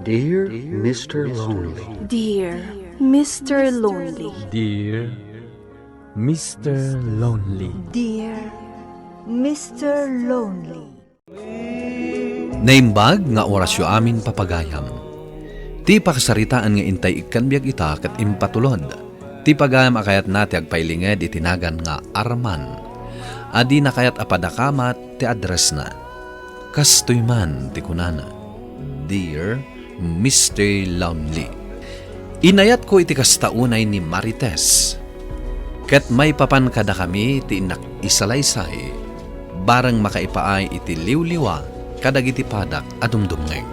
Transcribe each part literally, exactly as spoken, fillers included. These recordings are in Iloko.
Dear Mister Lonely. Dear Mister Lonely. Dear Mister Lonely. Dear Mister Lonely. Naimbag nga orasyo amin, papagayam. Ti pakasaritaan nga intay ikkan biag ita ket impatulod ti pagayam a kayatna ti agpailinged iti nagan nga Arman. A dina kayat a padakamat ti addressna. Kastoy man ti kunana, "Dear Mister Lonely." Inayatko iti kasta unay ni Marites. Ket maipapan kadakami ti innak isalaysay, bareng makaipaay iti liwliwa kadagiti padak a dumdumngeg.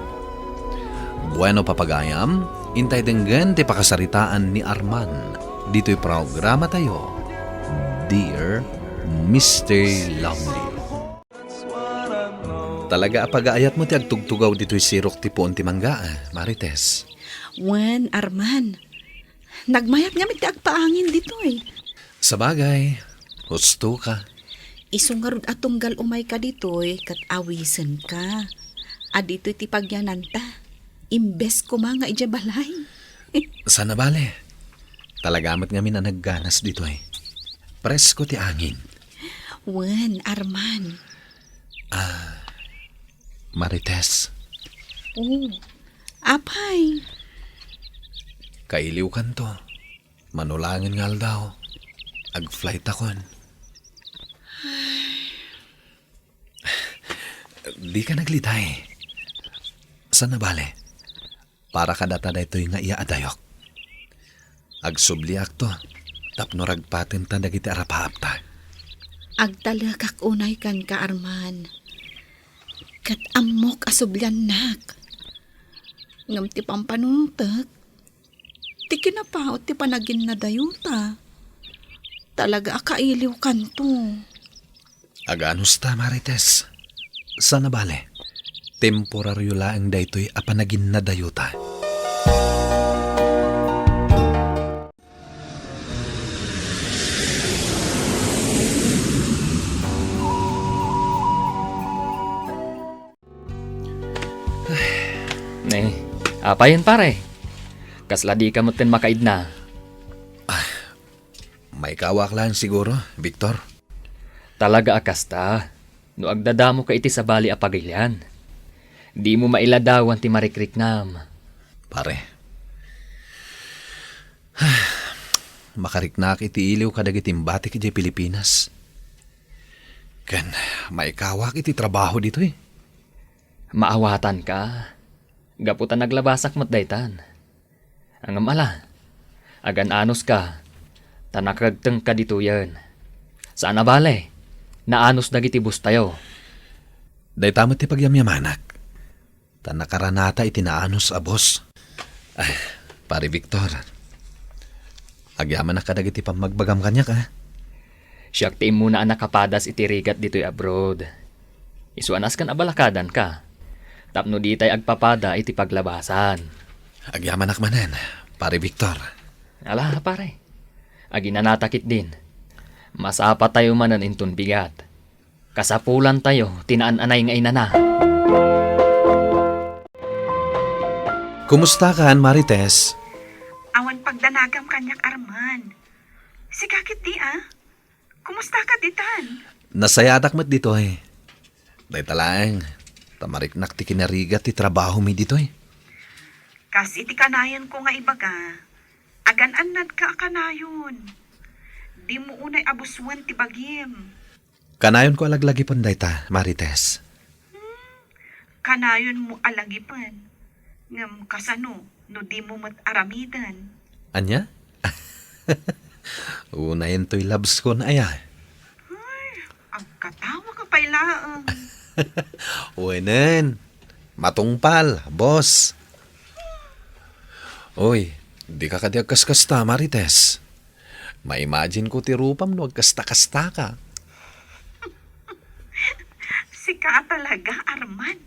Bueno, papagayam, intay denggen ti pakasaritaan ni Arman ditoy programatayo, Dear Mister Lonely. Talaga a pagaayatmo ti agtugtugaw ditoy sirok ti puon ti mangga, ah, Marites. Wen, Arman. Nagmayat ngamin ti agpaangin ditoy. Sabagay, husto ka. Isu ngarud a tunggal umayka ditoy ket awisenka. A ditoy ti pagyananta. Imbes koma nga idiay balay. Saan a bale. Talaga met ngamin a nagganas ditoy. Presko ti angin. Wen, Arman. Ah, Marites. Oh, apay? Kailiwkanto. Mano laengen nga aldaw, agflightakon. Dika naglitay. Saan a bale. Para kadata daytoy nga iyaadayok. Agsubliakto tapno ragpatenta dagiti arapaapta. Agtalekak unay kenka, Arman. Ket ammok a subliannak. Ngem ti pampanunotek, ti kinapaut ti panaginnadayota. Talaga a kailiwkanto. Aganusta, Marites? Saan a bale, temporario laeng daytoy a panaginnadayota. Eh, apayen, pare? Kasla dika metten makaidna? Ah, maikawak laeng siguro, Victor. Talaga a kasta, no agdadamoka iti sabali a pagilian. Dimo mailadawan ti marikriknam. Pare, makariknak iti iliw kadagiti imbatik idiay Pilipinas. Ken maikawak iti trabaho ditoy. Maawatanka, gapu ta naglabasak met daytan. Ngem ala, agan-anuska, ta nakagtengka ditoyen. Saan a bale, naanus dagiti bostayo. Dayta met ti pagyamyamanak, ta nakaranata iti naanus a boss. Ah, Pare Victor, agyamanak kadagiti pammagbagam kaniak, ah. Siak ti immuna a nakapadas iti rigat ditoy abroad. Isu a nasken a balakadanka, tapno ditay agpapada iti paglabasan. Agyamanak manen, Pare Victor. Ala, pare. Aginanata ketdin. Masapatayo manen inton bigat. Kasapulantayo ti naan-anay nga inana. Kumustakan, Marites? Awan pagdanagam kaniak, Arman. Sika ketdi, a? Kumustaka ditan? Nasayatak met ditoy. Dayta laeng, ta mariknak ti kinarigat ti trabahomi ditoy. Kas iti kanayonko nga ibaga, agan-annadka a kanayon. Dimo unay abusuen ti bagim. Kanayonko a laglagipen dayta, Marites. Hmm, kanayonmo a lagipen. Ngem kasano no dimo met aramiden? Ania? Unayen toy labskon aya? Ay, agkatawa ka pay laeng. Wenen, matungpal, boss. Oy, dika kadi agkaskasta, Marites. Ma-imagine ko ti rupam no agkasta-kastaka. Sika a talaga, Arman.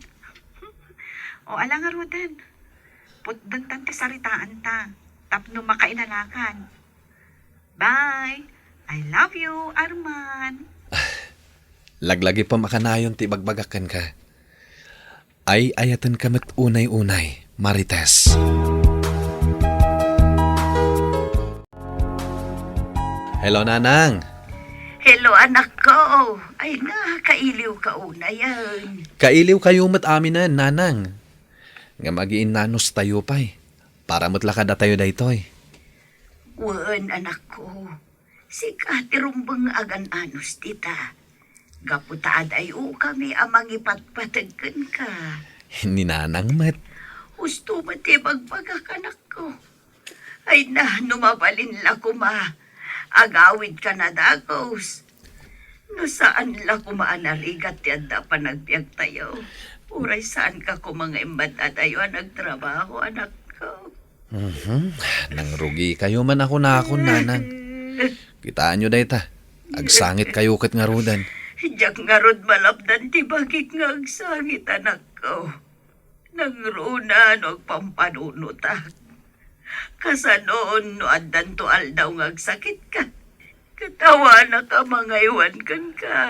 O, ala ngaruden. Putdengtan ti saritaanta tapno makainanakan. Bye. I love you, Arman. Laglagipem a kanayon ti ibagbagak kenka. Ay-ayatenka met unay-unay, Marites. Hello, Nanang. Hello, anak ko. Ay nga, kailiw ka unayen. Kailiw kayo met aminen, Nanang. Ngem agiinnanos tayo pay. Para met la kadatayo daytoy. Wen, anak ko. Sika ti rumbeng nga agan-anos dita. Gapu ta adayo kami a mangipatpateg kenka. Ni Nanang met. Husto met ti bagbagak, anak ko. Ay na, no mabalin la koma, agawidka na dagus. No saan la koma a narigat ti adda panagbiagtayo, uray saanka koma nga immad-adayo a nagtrabaho, anak ko. Mhm. Nangrugi kayo man ako nakon, Nanang. Kitaenyo dayta. Agsangit kayo ket ngaruden. Diak ngarud malapdan ti bagik nga agsangit, anak ko. Nangruna no agpampanunotak. Kasano no addanto aldaw nga agsakitka? Ket awanak a mangaywan kenka.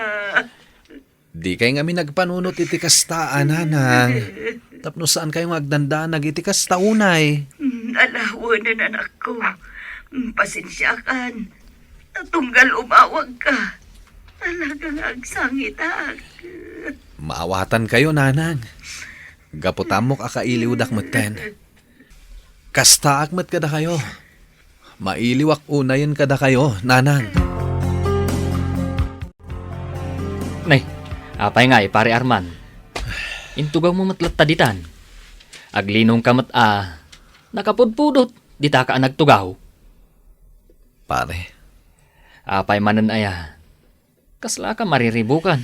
Dikay ngamin agpanunot iti kasta, a, Nanang. Tapno saan kayo nga agdandanag iti kasta unay. Mm, ala, wenen, anak ko. Mm, pasensiakan. Ta tunggal umawagka, talaga nga agsangitak. Maawatan kayo, Nanang. Gapu ta ammok a kailiwdak metten. Kastaak met kadakayo. Mailiwak unayen kadakayo, Nanang. Nay, apay ngay, Pare Arman? Intugawmo met latta ditan. Aglinongka met a nakapudpudot ditaka a nagtugaw. Pare. Apay manen aya? Kaslaka mariribukan.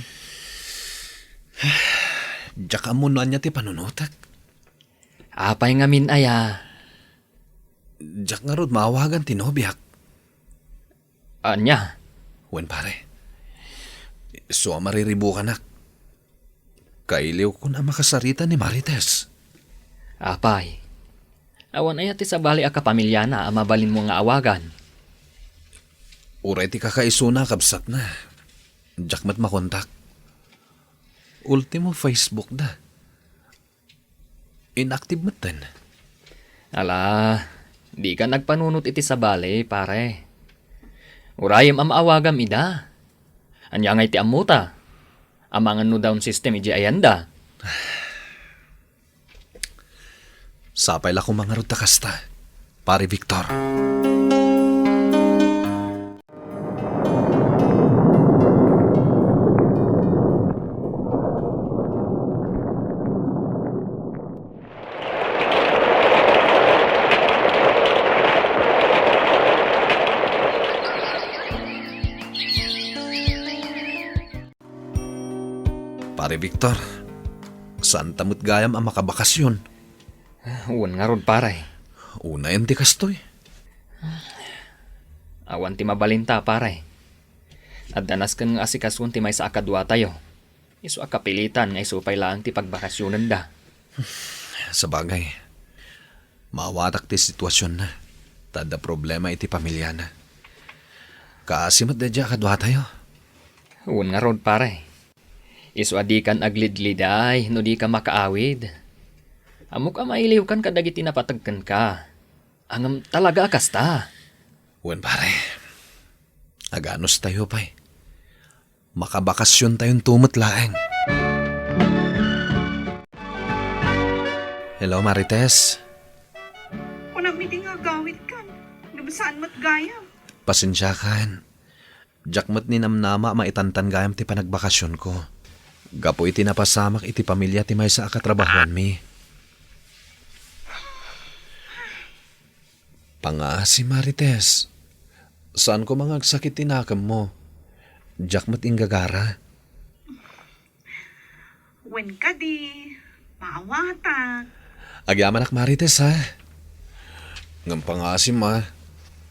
Diak ammo no ania ti panunotek. Apay ngamin aya? Diak ngarud maawagan ti nobiak. Ania? Wen, pare. Isu a mariribukanak. Kailiwkon a makasarita ni Marites. Apay, awan aya ti sabali a kapamiliana a mabalinmo nga awagan? Uray ti kakaisuna a kabsatna. Diak met makontak. Ultimo, Facebook da. Inactive metten. Ala, dika nagpanunot iti sabali, pare. Urayem a maawagam ida. Ania ngay ti ammota? Amangan no down system idiay ayanda. Sapay la koma ngarud ta kasta, Pare Victor. Pare Victor, saanta met gayam a makabakasyon? Wen ngarud, pare. Unayen ti kastoy. Awan ti mabalinta, pare. Adda nasken nga asikason ti maysa a kaduatayo. Isu a kapilitan nga isu pay laeng ti pagbakasyonenda. Sabagay, maawatak ti situasionna, ta adda problema iti pamiliana. Kaasi met daydiay a kaduatayo. Wen ngarud, pare. Isu a dikan aglidliday no dika makaawid. Ammok a mailiwkan kadagiti napateg kenka. Ngem talaga a kasta. Wen, pare. Aganos tayo pay. Makabakasyontayon to met laeng. Hello, Marites. Kunam iti nga agawidkan. Ngem saan met gayam. Pasensiakan. Diak met ninamnama a maitantan gayam ti panagbakasionko. Gapu iti napasamak iti pamilia ti maysa a katrabahoanmi. Pangaasi, Marites. Saan koma nga agsakit ti nakemmo. Diak met inggagara. Wen kadi, maawatak. Agyamanak, Marites, ha? Ngem pangasim, a.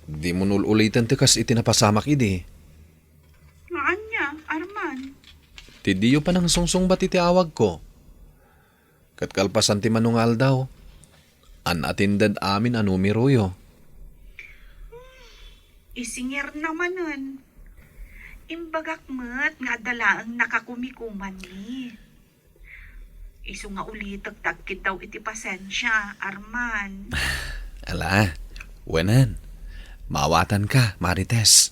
Dimo nul-uliten ti kas iti napasamak idi. Nga ania, Arman? Ti diyo panangsungsungbat iti awagko. Ket kalpasan ti mano nga aldaw, an-attended amin a numeroyo. Isingirna manen. Imbagak met nga adda laeng nakakumikumanmi. Isu nga ulitek ti agkiddaw iti pasensia, Arman. Ala, wenan. Maawatanka, Marites.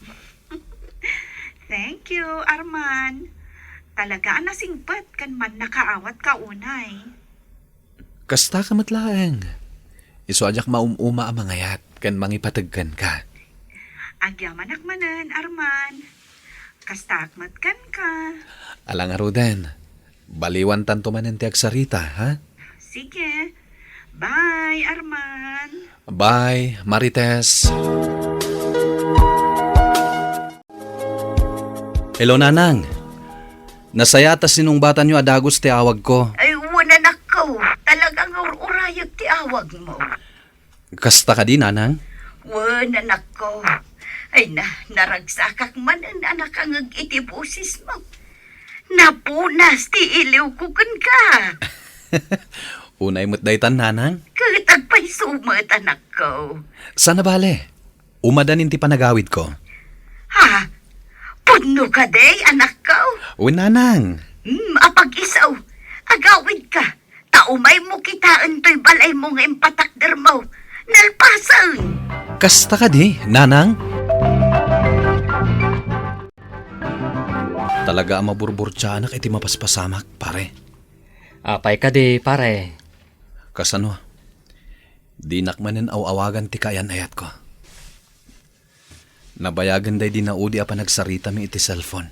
Thank you, Arman. Talaga a nasingpet ken mannakaawat ka unay. Kasta ka met laeng. Isu a diak maum-uma a mangayat ken mangipateg kenka. Agyamanak manen, Arman. Kastaak met kenka. Ala ngaruden. Baliwantanto manen ti agsarita, ha? Sige. Bye, Arman. Bye, Marites. Hello, Nanang. Nasayaat a sinungbatanyo a dagus ti awagko. Ay, wen, anakko. Talaga nga ur-urayek ti awagmo. Kasta kadi, Nanang? Wen, anakko. Ay na, naragsakak manen a nakangeg iti bosesmo. Napunas ti iliwko kenka. Unay met daytan, Nanang. Ket agpayso met, anakko. Saan a bale? Umadanin ti panagawidko. Ha? Pudno kadi, anakko? Wen, Nanang. Hmm, apag-isu. Agawidka. Ta umaymo kitaen toy balaymo nga impatakdermo. Nalpasen! Kasta kadi, Nanang? Talaga a maburburtiaanak iti mapaspasamak, pare. Apay kadi, pare? Kasano? Dinak manen aw-awagan ti kaayan-ayatko. Nabayagen daydi naudi a panagsaritami iti cellphone.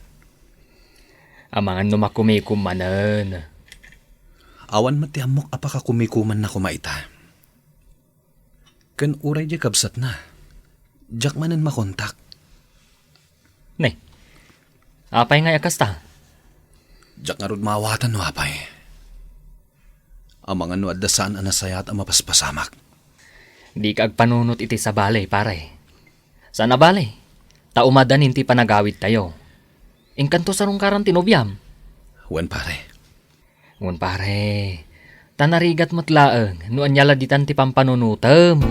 Amangan no makumikom manen. Awan met ti ammok a pakakumikomanna koma ita. Ken uray diay kabsatna, diak manen makontak. Ne, apay ngay a kasta? Diak ngarud maawatan no apay. Amangan no adda saan a nasayaat a mapaspasamak. Dika agpanunot iti sabali, pare. Saan a bale, ta umadanin ti panagawidtayo. Inkanto sarungkaran ti nobiam? Wen, pare. Wen, pare. Ta narigat met laeng no ania la ditan ti pampanunotem.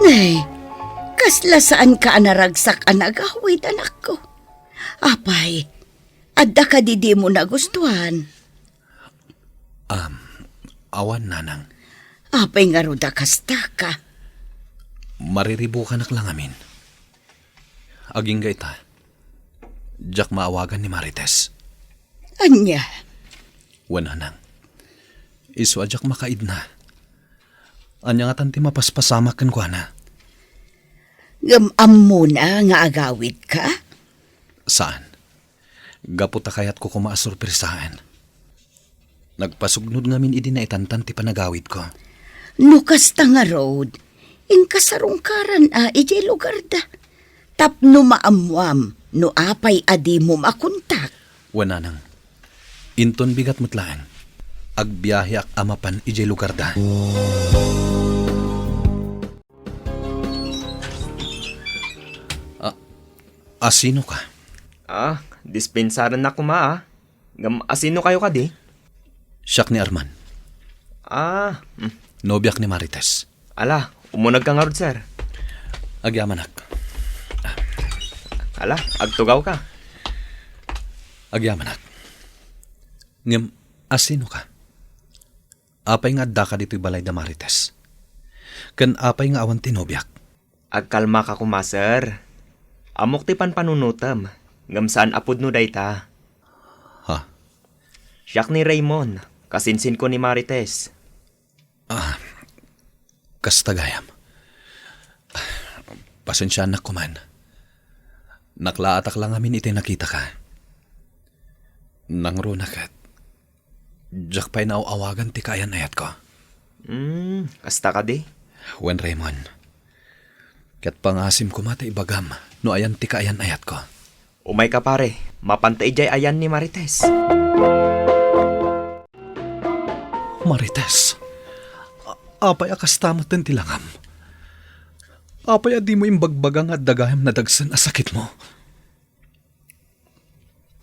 Nay, kasla saanka a naragsak a nagawid, anakko? Apay, adda kadi dimo nagustuan? Am, awan, Nanang. Apay ngarud a kastaka? Mariribukanak la ngamin. Agingga ita, diak maawagan ni Marites. Ania? Wen, Nanang. Isu a diak makaidna. Ania ngatan ti mapaspasamak kenkuana? Ngem ammona nga agawidka? Saan. Gapu ta kayatko koma a sorpresaen. Nagpasugnod ngamin idi naitantan ti panagawidko. No kasta ngarud, inka sarungkaran a idiay lugarda. Tapno maammoam no apay a dimo makontak. Wen, Nanang. Inton bigat met laeng, agbiaheak a mapan idiay lugarda. A, asino ka? Ah, dispensarennak koma, ah. Ngem asino kayo kadi? Siak ni Arman. Ah, mm. Nobiak ni Marites. Ala, umuneg ka ngarud, sir. Agyamanak. Ala, agtugaw ka. Agyamanak. Ngem, asino ka? Apay nga addaka ditoy balay da Marites? Ken apay nga awan ti nobiak? Agkalmaka koma, sir. Ammok ti panpanunotem, ngem saan a pudno dayta. Ha? Siak ni Raymond, kasinsinko ni Marites. Ah, kasta gayam. Pasensianak koman. Naklaatak la ngamin iti nakitaka. Nangruna ket, diak pay naaw-awagan ti kaayan-ayatko. Hmm, kasta kadi? Wen, Raymond. Ket pangasim koma ta ibagam no ayan ti kaayan-ayatko. Umayka, pare. Mapanta idiay ayan ni Marites. Marites, a-, apay a kasta metten ti langam? Apay a dimo imbagbaga nga adda gayam nadagsen a sakitmo?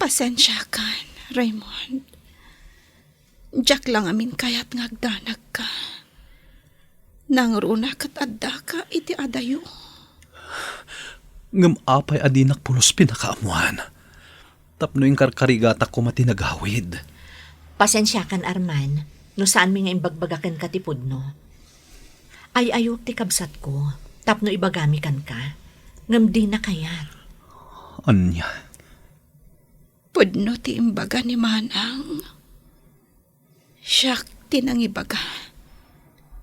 Pasensiakan, Raymond. Diak la ngamin kayat nga agdanagka. Nangruna ket addaka iti adayo. Ngem apay a dinak pulos pinakaammoan? Tapno inkarkarigatak koma ti nagawid. Pasensiakan, Arman, no saanmi nga imbagbagaken ka ti pudno. Ay-ayok ti kabsatko, tapno ibagami kenka, ngem dina kayat. Ania? Pudno ti imbaga ni Manang. Siak ti nangibaga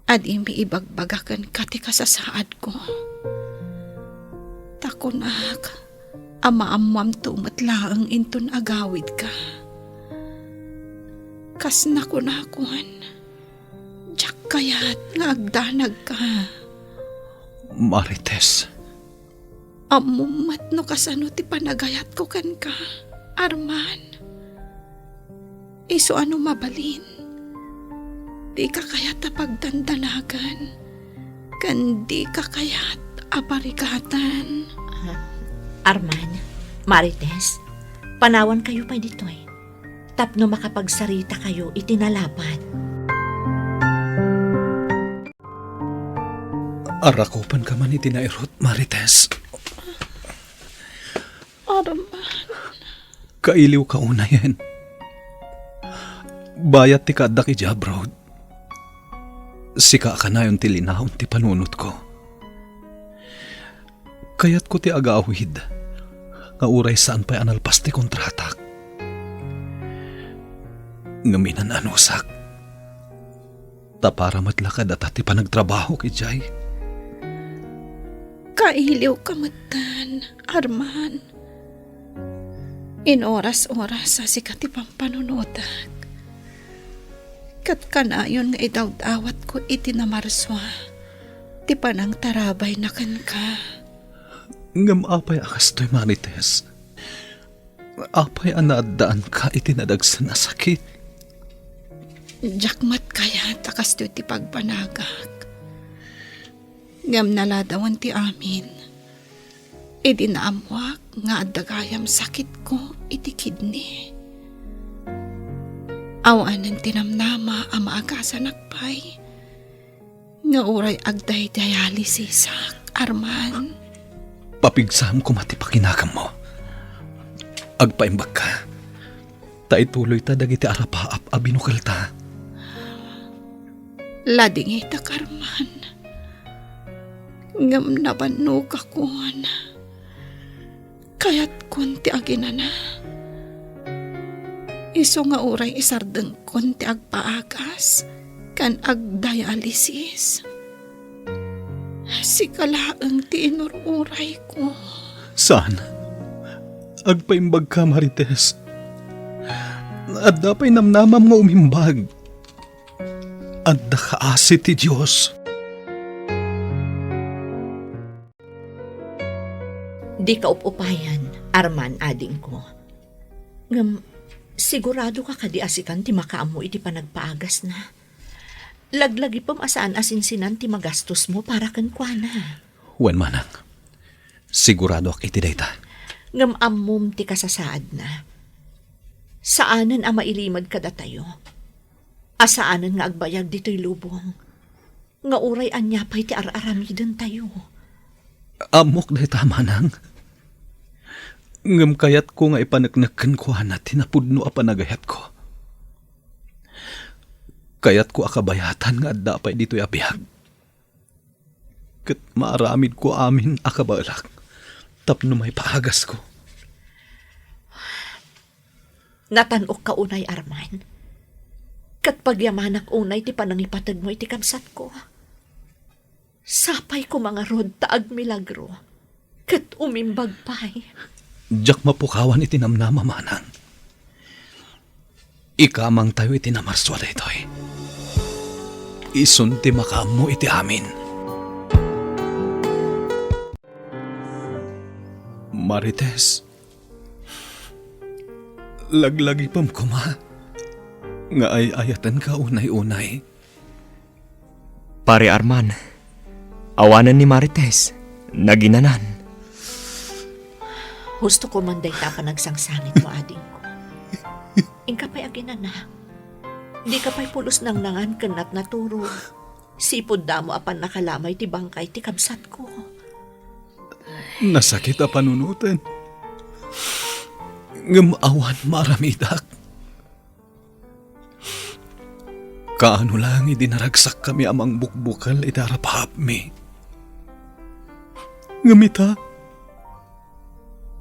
a dimi ibagbaga kenka ti kasasaadko. Ta kunak a maammoamto met laeng inton agawidka. Kas nakunakon, diak kayat nga agdanagka. Marites. Ammom met no kasano ti panagayatko kenka, Arman. Isu a no mabalin, dika kayat a pagdandanagan, ken dika kayat a barigatan. Ah, Arman, Marites, panawankayo pay ditoy tapno makapagsarita kayo iti nalapat. Arakupenka man iti nairut, Marites. Arman. Kailiwka unayen. Bayat ti kaaddak idiay abroad, sika a kanayon ti linaon ti panunotko. Kayatko ti agawid nga uray saan pay a nalpas ti kontratak. Ngem inan-anusak. Ta para met la kadata ti panagtrabahok idiay. Kailiwka metten, Arman. Inoras-oras a sika ti pampanunotek. Ket kanayon nga idawdawatko iti namarsua ti panangtarabayna kenka. Ngem apay a kastoy, Marites? Apay a naaddaanka iti nadagsen a sakit? Diak met kayat a kastoy ti pagbanagak. Ngem naladawen ti amin idi naammoak nga adda gayam sakitko iti kidney. Awanen ti namnama a maagasanak pay nga uray agdaydialysisak, Arman. Papigsam koma ti pakinagammo. Agpaimbagka, ta ituloyta dagiti arapaap a binukelta. Ladingitak, Arman. Ngem nabannogakon. Kayatkon ti aginana. Isu nga uray isardengkon ti agpaagas ken agdialysis. Sika laeng ti inur-urayko. Saan? Agpaimbagka, Marites. Adda pay namnamam nga umimbag. Adda kaasi ti Dios. Dika up-upayan, Arman, adingko. Ngem, siguradoka kadi a sikan ti makaammo iti panagpaagasna? Laglagipem a saan a sinsinan ti magastosmo para kenkuana. Wen, manang. Siguradoak iti dayta. Ngem ammom ti kasasaadna. Saanen a mailimed kadatayo a saanen nga agbayag ditoy lubong nga uray ania pay ti ar-aramidentayo. Ammok dayta, manang. Ngem kayatko nga ipaneknek kenkuana ti napudno a panagayatko. Kayatko a kabayatan nga adda pay ditoy a biag. Ket maaramidko amin a kabaelak tapno maipaagas ko. Natan-okka unay, Arman. Ket pagyamanak unay ti panangipategmo iti kabsatko. Sapay koma ngarud ta agmilagro ket umimbag pay. Diak mapukawan iti namnama, manang. Ikamangtayo iti namarsua daytoy. Isun ti makaammo iti amin. Marites, laglagipem koma nga ay-ayatenka unay-unay. Pare Arman, awanen ni Marites, naginanan. Husto ko man dayta a panagsangsangitmo, adingko. Inka pay aginana. Dika pay pulos nangnangan ken natnaturog. Sipud damo a pannakalamay ti bangkay ti kabsatko. Nasakit a panunoten. Ngem awan maaramidak. Kaano laeng idi naragsakkami a mangbukbukel iti arapahapmi. Ngem ita,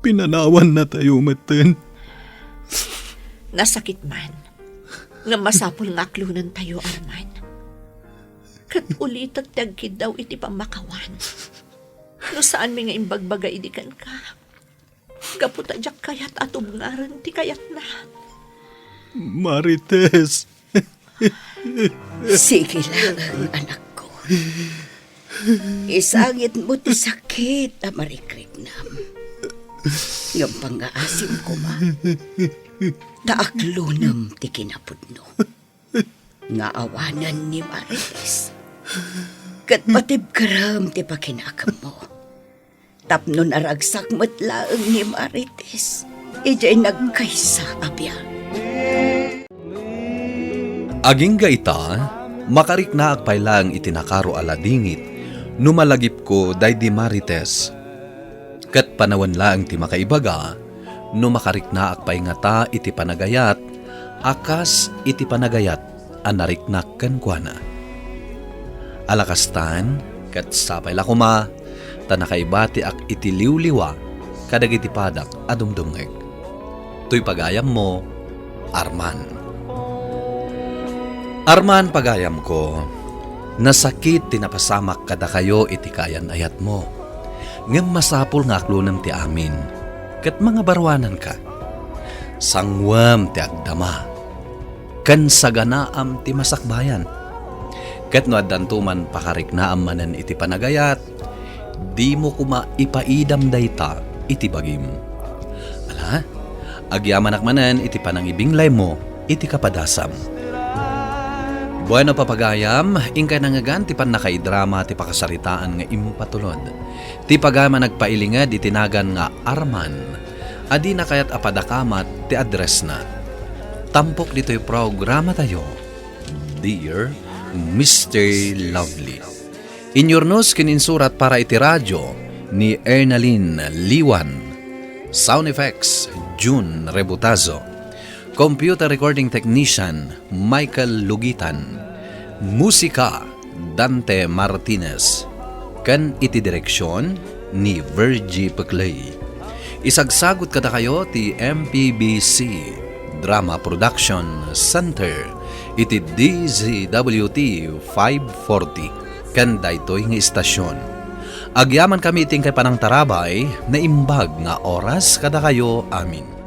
pinanawannatayo metten. Nasakit man. Ngem masapul nga aklonentayo, Arman. Ket ulitek ti agkiddaw iti pammakawan. No saanmi nga imbagbaga idi kenka, gapu ta diak kayat a tubngaren ti kayatna. Marites. Sige laeng, anakko. Isangitmo ti sakit a marikriknam. Ngem pangngaasim koma, ta aklonem ti kinapudno. Nga awanen ni Marites. Ket patibkerem ti pakinakemmo. Tapno naragsak met laeng ni Marites idiay nagkaysa a biag. Agingga ita, makariknaak pay laeng iti nakaro a ladingit no malagipko daydi Marites. Ket panawen laeng ti makaibaga no makariknaak pay ngata iti panagayat a kas iti panagayat a nariknak kenkuana. Ala kastan, ket sapay la koma ta nakaibatiak iti liwliwa kadagiti padak a dumdumngeg. Toy pagayammo, Arman. Arman, pagayamko, nasakit ti napasamak kadakayo iti kaayan-ayatmo. Ngem masapul nga aklonem ti amin, ket mangabaruananka. Sanguem ti agdama, ken saganaam ti masakbayan. Ket no addanto man pakariknaam manen iti panagayat, dimo koma ipaidam dayta iti bagim. Ala, agyamanak manen iti panangibinglaymo iti kapadasam. Bueno, papagayam, inkay nangngegan ti pannakaidrama ti pakasaritaan nga impatulod. Ti pagayam a nagpailinged iti nagan nga Arman, a dina kayat a padakamat ti addressna. Tampok ditoy programatayo, Dear Mister Lovely. Inyurnos ken insurat para iti radio ni Ernalyn Liwan. Sound effects, Jun Rebutazo. Computer recording technician, Michael Lugitan. Musika, Dante Martinez. Ken iti direksion ni Virgie Peclay. Isagsagut kadakayo ti M P B C Drama Production Center iti D Z W T five forty ken daytoy nga istasion. Agyamankami iti inkay panangtarabay, naimbag nga oras kadakayo amin.